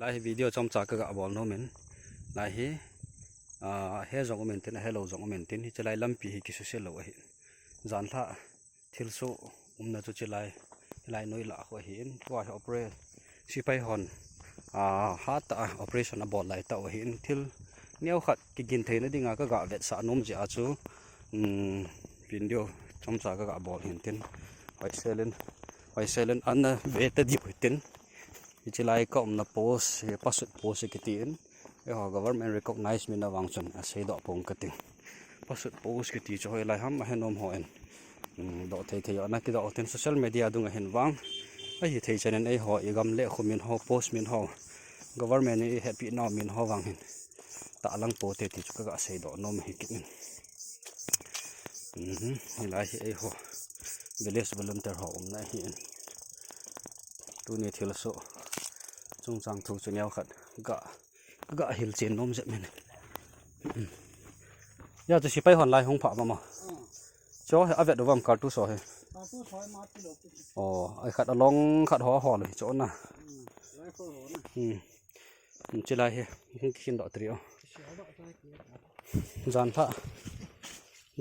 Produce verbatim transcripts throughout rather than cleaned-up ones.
Lai hi video chomcha kaga bol nom in. Lai hi, ah, ahe jong um intin, ahelou jong um intin, hiche lai lampi hi kisuse lou ahi. Janlhah thilsoh umna chu hiche lai, lai noi lah khu ahin. Tua hi opera-, sepai hon, ah, hatah a operation abol lai tah u ahin. Thil neokhat kigin theina dinga kaga vetsah nom jeh a chu, um, video chomcha kaga bol hintin. Hoisel in, hoisel in ana ve ta diu hitin. Hiche lai ka umna post hi Pasut post hi kitin. Eiho government recognize min avang chun asei doh pong kating. Pasut post kiti chu hoilai ham ahe nom hon, um, doh thei thei ana kidoh tin social media dunga hin vang. Ahithei chan in eiho i gam le khu min ho, post min ho, government in i hepina min ho vang hin tahlang pote ti chu kaga sei doh nom hi kitin. Mhm, hilai hi eiho village volunteer ho umna ahin. Tuni thilsoh chungchang thu chu neokhat ga, ga hilchen nom jep in. Mhm. Hia chu sepai hon lai hung phah mama. Cho hi avet uvam kartu so hi. Oh, ai khat along khat ho ho lo hi cho na. Hmm. Hiche lai hi, hung kikhin doh trio. Janlhah,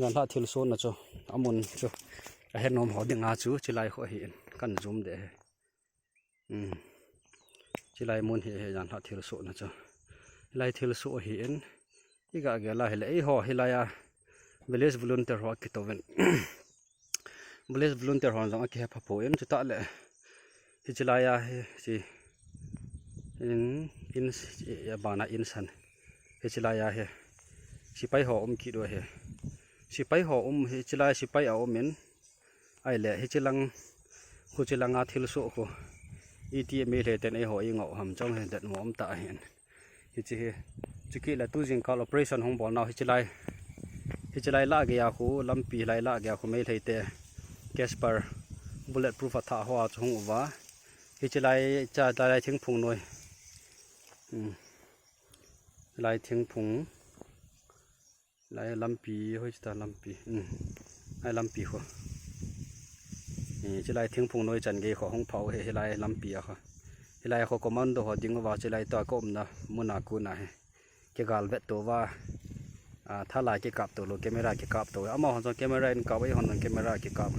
janlhah thilsohna chu, amun chu ahe nom ho dinga chu, hiche lai khu ahin, kan zoom de hi. Hmm. Hiche lai mun hi, hi janlhah thilsohna chu. Hilai thilsoh ahin, iga gel a hile, eiho, hilai a village volunteer ho akitouvin. Village volunteer hon jong akihe pha pon, chutah le hiche lai a hi, hiche in, in, abana in san. Hiche lai a hi sepai ho um kit u ahi. Sepai ho um, hiche lai sepai aum in. Ahile hiche lang, khuche langa thilsoh khu iti Meitei ten eiho i ngou ham chong hi det mo um tah ahin. Hiche hi, chukit le tu jingkah operation hung bol nau hiche lai, hiche lai lah geiya khu, lampi lai lah geiya khu Meitei te Casper bullet proof athah ho a chu hung uva. Hiche lai cha, lai, lai thingphung noi. Hmm. Lai thingphung. Lai lampi, hoiche ta lampi. Hmm. Lai lampi khu. Hiche lai thingphung noi chan gei khu hung phah u hi, hilai lampi a khu. Hilai khu commando ho ding uva, hiche lai tua ka umna muna kona hi. Kigal vet to uva, ah, thala kikap to lou, camera kikap to. Amaho jong camera in kap, eihon jong camera kikap.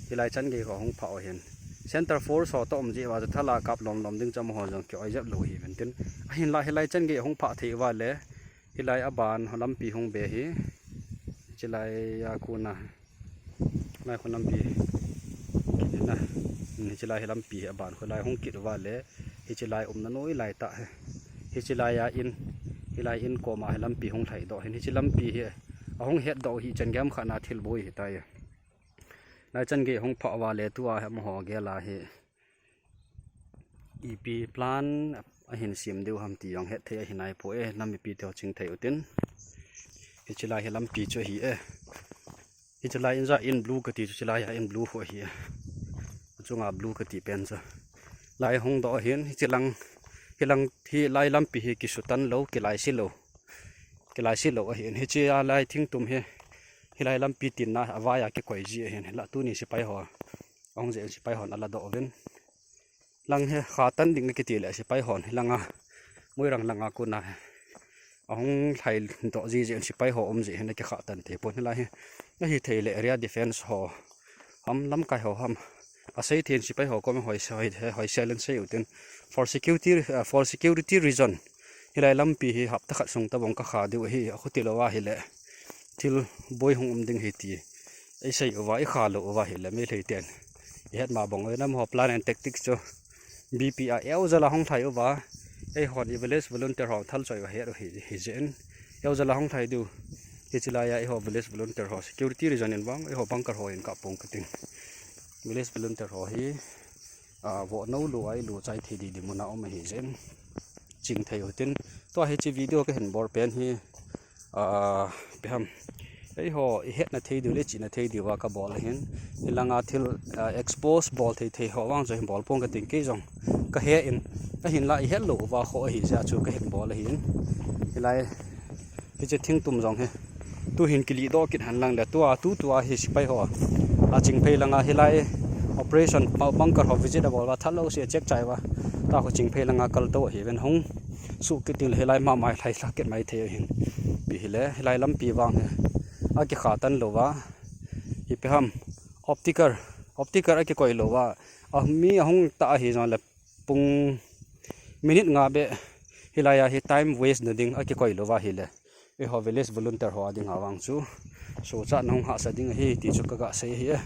Hilai chan gei khu hung phah u hin. Center force ho toh um jeh uva chu thala kap lom lom ding chu amaho jong ki-oi jep lou hi uvin tin. Ahinla hilai chan gei hung phah thei uva le. Hilai aban ho lampi hung be hi. Hiche lai a kona. Lai khu lampi. Kit na. Hiche lai hi lampi hi aban khu lai hung kit uva le. Hiche lai umna noi lai tah hi. Hiche lai a in. Hilai in koma hi lampi hung lhai doh hin. Hiche lampi hi. Ahung het doh hi chan gei ham khat na thil boi hi tai. Lai chan gei hung phah uva le tua hi amaho gel a hi. Ipi plan ahin sem diu ham ti jong het thei ahi nai poi, nam mipi te ho ching thei utin. Hiche lai hi lampi chu ahi e. Hiche lai in ja in blue kati chu, hiche lai a in blue khu ahi e. Achunga blue kati pen chu. Lai hung doh ahin, hiche lang, hilang, hilai lampi hi kisutan lou, kilaise lou. Kilaise lou ahin. Hiche a lai thingtum hi, hilai lampi tinna avai a kikoi ji ahin. Hila tuni sepai ho. Ahung jeh in sepai hon ala doh uvin. Lang hi khatan ding kiti le sepai hon hilanga Moirang langa kona ahung lhai doh ji jeh in sepai ho um jeh hin akikhatan thei pon hilai hi. Ahithei le area defense ho ham lamkai ho ham asei thei in sepai ho koma hoi, hoi, hoisel in sei utin for security, uh, for security reason hilai lampi hi hapta khat sung tabang kakha diu ahi, akhuti lou ahile thil boi hung um ding ahi ti. Eisei uva, ikha lou uva hile Meitei ten. Ihet ma bang uva, amaho plan and tactics chu B P a eujala hung lhai uva. Eihon i village volunteer ho thal choi uva het u hi, hijeh in. Eujala hung lhai diu. Hiche lai a eiho village volunteer ho security reason in vang, eiho bunker ho in kap pong kating. Village volunteer ho hi, ah, vo nou lou a ilu chai thei didi muna um ahijeh in. Ching thei utin. Tua hiche video kahin bol pen hi, ah, ipi ham. Eiho, ihetna thei diu le ichihna thei diu a kabol ahin. Hilanga thil, ah, expose bol thei thei ho vang chu hin bol pong kating kei jong. Kahe in, ahinla ihet lou uva kho ahi jeh a chu kahin bol ahin. Hilai, hiche thingtum jong hi. Tuhin kilih doh kit hen lang le tua, tutua hi sepai ho. Aching phei langa hilai, operation bunker ho visit abol uva, that lou se check chai uva, ta khu Chingphei langa kaltou ahi ven hung. Sukit ding le hilai mama hi lhai lhakit mai thei ahin. Ipi hile hilai lampi vang hi akikha tan lou uva, ipi ham, obstacle, obstacle akikoi lou uva, a mi ahung tah ahi jongle pung minute nga beh hilai a hi time waste na ding akikoi lou uva ahile, eiho village volunteer ho a dinga vang chu sochatna hung hahsa ding ahi ti chu kaga sei ahi e.